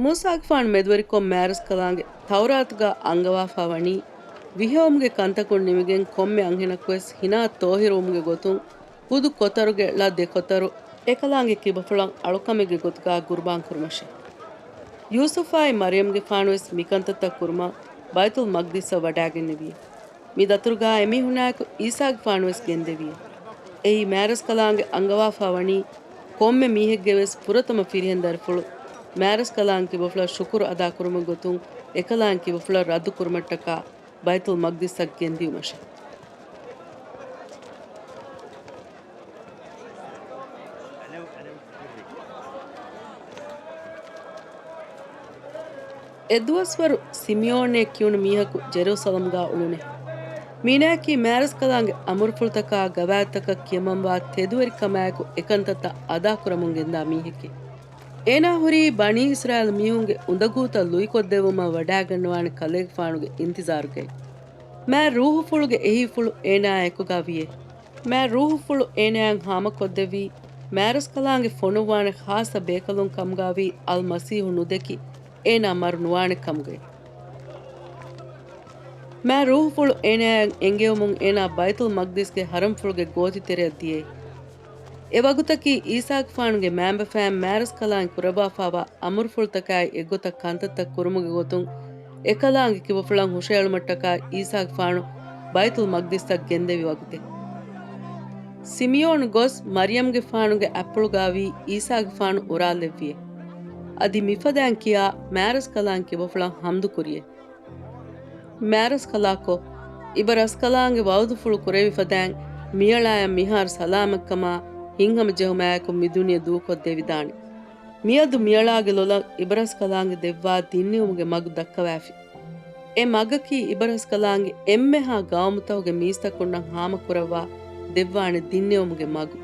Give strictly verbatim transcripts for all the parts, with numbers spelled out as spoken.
މޫސާގެފާނު މެދުވެރިކޮށް މާރަސްކަލާނގެ ތައުރާތުގަ އަންގަވާފާ ވަނީ، ވިހެއޮވުމުގެ ކަންތަކުން ނިމިގެން ކޮންމެ އަންހެނަކުވެސް ހިނާ ތޯހިރުވުމުގެ ގޮތުން ހުދު ކޮތަރުގެ ޅަ ދެ ކޮތަރު އެކަލާނގެ ކިބަފުޅަށް އަޅުކަމެއްގެ ގޮތުގަ ގުރުބާން ކުރުމަށެ. ޔޫސުފާއި މަރިޔަމްގެފާނުވެސް މިކަންތައްތައް ކުރުމަށް ބައިތުލް މަގްދިސަށް ވަޑާގެންނެވިއެ. މި ދަތުރުގަ އެމީހުންނާއެކު އީސާގެފާނުވެސް ގެންދެވިއެ. އެއީ މާރަސްކަލާނގެ އަންގަވާފާ ވަނީ ކޮންމެ މީހެއްގެވެސް ފުރަތަމަ ފިރިހެން ދަރިފުޅު މާރަސްކަލާނގެ ކިބަފުޅަށް ޝުކުރު އަދާކުރުމުގެ ގޮތުން އެކަލާނގެ ކިބަފުޅަށް ރައްދު ކުރުމަށްޓަކާ ބައިތުލް މަގްދިސަށް ގެންދިޔުމަށެ. އެ ދުވަސްވަރު ސިމިއޯނޭ ކިޔުނު މީހަކު ޖެރޫސަލަމްގާ އުޅުނެ. މީނާއަކީ މާރަސްކަލާނގެ އަމުރުފުޅުތަކާ ގަވާއިދުތަކަށް ކިޔަމަންވާ ތެދުވެރިކަމާއެކު އެކަންތައްތައް އަދާކުރަމުން ގެންދާ މީހެކޭ. އޭނާ ހުރީ ބަނީ އިސްރާއީލް މީހުންގެ އުނދަގޫތައް ލުއިކޮށްދެއްވުމަށް ވަޑާގަންނަވާނެ ކަލޭގެފާނުގެ އިންތިޒާރުގައި. މާތް ރޫހުފުޅުގެ އެހީފުޅު އޭނާއާ އެކުގާ ވިޔޭ. މާތް ރޫހުފުޅު އޭނާއަށް ހާމަކޮށްދެއްވީ، މާރަސްކަލާނގެ ފޮނުއްވާނެ ޚާއްޞަ ބޭކަލުން ކަމުގާވީ އަލްމަސީޙު ނުދެކި އޭނާ މަރު ނުވާނެ ކަމުގައި. މާތް ރޫހުފުޅު އޭނާއަށް އެންގެވުމުން އޭނާ ބައިތުލް މަގްދިސްގެ ޙަރަމްފުޅުގެ ގޯތި ތެރެއަށް ދިޔައީ. އެ ވަގުތަކީ އީސާގެފާނުގެ މައިންބަފައިން މާރަސްކަލާނގެ ކުރައްވާފާވާ އަމުރުފުޅުތަކާއި އެއްގޮތަށް ކަންތައްތައް ކުރުމުގެ ގޮތުން އެކަލާނގެ ކިބަފުޅަށް ހުށައެޅުމަށްޓަކާ އީސާގެފާނު ބައިތުލް މަގްދިސްއަށް ގެންދެވި ވަގުތެއް. ސިމިއޯނު ގޮސް މަރިޔަމްގެފާނުގެ އަތްޕުޅުގާވީ އީސާގެފާނު އުރާލެއްވިއޭ. އަދި މިފަދައިން ކިޔާ މާރަސްކަލާނގެ ކިބަފުޅަށް ޙަމްދު ކުރިއޭ. މާރަސްކަލާކޮ، އިބަރަސްކަލާނގެ ވަޢުދުފުޅު ކުރެވި ފަދައިން މިއަޅާޔަށް މިހާރު ސަލާމަތްކަމާ ހިތްހަމަޖެހުމާއެކު މިދުނިޔެ ދޫކޮށްދެވިދާނެ. މިއަދު މިއަޅާގެ ލޮލަށް އިބަރަސްކަލާނގެ ދެއްވާ ދިންނެވުމުގެ މަގު ދައްކަވާފި. އެ މަގަކީ އިބަރަސްކަލާނގެ އެންމެހާ ގައުމުތަކުގެ މީސްތަކުންނަށް ހާމަކުރައްވާ ދެއްވާނެ ދިންނެވުމުގެ މަގު.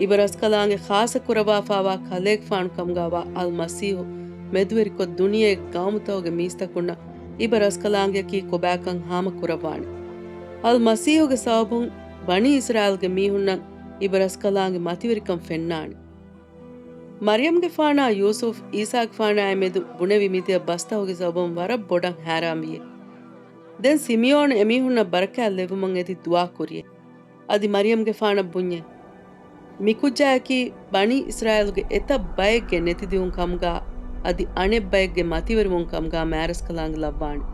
އިބަރަސްކަލާނގެ ޚާއްޞަ ކުރައްވާފާވާ ކަލޭގެފާނު ކަމުގާވާ އަލްމަސީޙު މެދުވެރިކޮށް ދުނިޔޭގެ ގައުމުތަކުގެ މީސްތަކުންނަށް އިބަރަސްކަލާނގެއަކީ ކޮބާކަން ހާމަކުރައްވާނެ. އަލްމަސީޙުގެ ސަބަބުން ބަނީ އިސްރާއީލްގެ މީހުންނަށް އިބަރަސްކަލާނގެ މަތިވެރިކަން ފެންނާނެ. މަރިޔަމްގެފާނާ ޔޫސުފް އީސާގެފާނާއި މެދު ބުނެވި މިދިޔަ ބަސްތަކުގެ ސަބަބުން ވަރަށް ބޮޑަށް ހައިރާންވިއޭ. ދެން ސިމިއޯނު އެމީހުންނަށް ބަރަކާތް ލެއްވުމަށް އެދި ދުޢާ ކުރިއޭ. އަދި މަރިޔަމްގެފާނަށް ބުންޏޭ، މިކުއްޖާއަކީ ބަނީ އިސްރާއީލުގެ އެތައް ބައެއްގެ ނެތިދިއުން ކަމުގާ އަދި އަނެއްބައެއްގެ މަތިވެރިވުން ކަމުގާ މާރަސްކަލާނގެ ލައްވާނެ.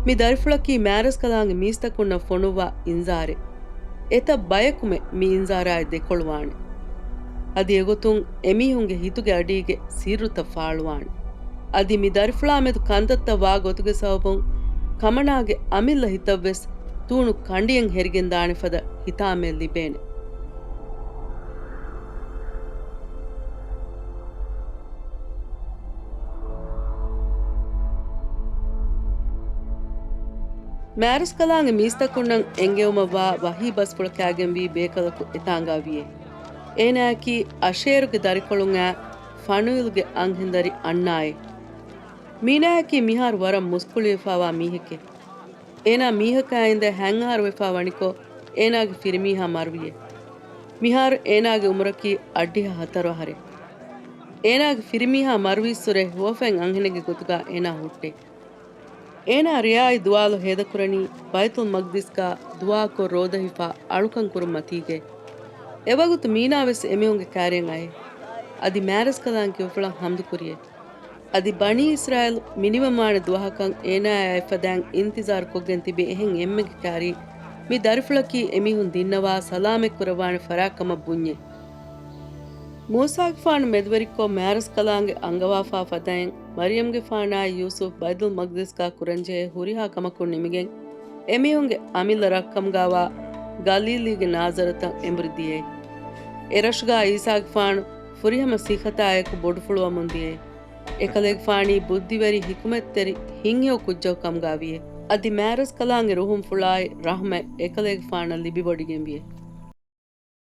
މި ދަރިފުޅަކީ މާރަސްކަލާނގެ މީސްތަކުންނަށް ފޮނުއްވާ އިންޒާރެއް. އެތައް ބަޔަކުމެ މި އިންޒާރާއި ދެކޮޅުވާނެ. އަދި އެގޮތުން އެމީހުންގެ ހިތުގެ އަޑީގެ ސިއްރުތައް ފާޅުވާނެ. އަދި މި ދަރިފުޅާމެދު ކަންތައްތައް ވާ ގޮތުގެ ސަބަބުން ކަމަނާގެ އަމިއްލަ ހިތަށްވެސް ތޫނު ކަނޑިއެއް ހެރިގެން ދާނެ ފަދަ ހިތާމައެއް ލިބޭނެ. މާރަސްކަލާނގެ މީސްތަކުންނަށް އެންގެވުމަށްވާ ވަޙީ ބަސްފުޅަކާގެންވީ ބޭކަލަކު އެތާނގާ ވިޔޭ. އޭނާއަކީ އަޝޭރުގެ ދަރިކޮޅުން އާ ފަނުއިލްގެ އަންހެންދަރި އަންނާއޭ. މީނާއަކީ މިހާރު ވަރަށް މުސްކުޅިވެފާވާ މީހެކޭ. އޭނާ މީހަކާ އިނދެ ހަތް އަހަރު ވެފާ ވަނިކޮށް، އޭނާގެ ފިރިމީހާ މަރުވިއޭ. މިހާރު އޭނާގެ އުމުރަކީ އަށްޑިހަ ހަތަރު އަހަރެއް. އޭނާގެ ފިރިމީހާ މަރުވީއްސުރެ ހުވަފެން އަންހެނެއްގެ ގޮތުގާ އޭނާ ހުއްޓޭ. އޭނާ ރެޔާއި ދުވާލު ހޭދަކުރަނީ ބައިތުލް މަގްދިސްގާ ދުޢާކޮށް ރޯދަ ހިފާ އަޅުކަން ކުރުން މަތީގައި. އެވަގުތު މީނާވެސް އެމީހުންގެ ކާރިއަށް އައޭ. އަދި މާރަސްކަލާނގެ ކިބަފުޅަށް ހަމްދު ކުރިއޭ. އަދި ބަނީ އިސްރާއީލް މިނިވަންވާނެ ދުވަހަކަށް އޭނާއާ އެފަދައިން އިންތިޒާރު ކޮށްގެން ތިބި އެހެން އެންމެގެ ކާރި މި ދަރިފުޅަކީ އެމީހުން ދިންނަވާ ސަލާމަތް ކުރައްވާނެ ފަރާތްކަމަށް ބުންޏޭ. މޫސާގެފާނު މެދުވެރިކޮށް މާރަސްކަލާނގެ އަންގަވާފާ ފަދައިން މަރިޔަމްގެފާނާއި ޔޫސުފް ބައިތުލް މަގްދިސްގާ ކުރަންޖެހޭ ހުރިހާ ކަމަކުން ނިމިގެން އެމީހުންގެ އަމިއްލަ ރަށްކަމުގާވާ ގަލީލީގެ ނާޒަރަތަށް އެނބުރި ދިޔައޭ. އެ ރަށުގާ އީސާގެފާނު ފުރިހަމަ ސިއްހަތާއެކު ބޮޑުފުޅުވަމުން ދިޔައޭ. އެކަލޭގެފާނީ ބުއްދިވެރި ހިކުމަތްތެރި ހިތްހެޔޮ ކުއްޖަކު ކަމުގާ ވިޔޭ. އަދި މާރަސްކަލާނގެ ރުހުންފުޅާއި ރަޙްމަތް އެކަލޭގެފާނަށް ލިބިވޮޑިގެން ވިޔޭ.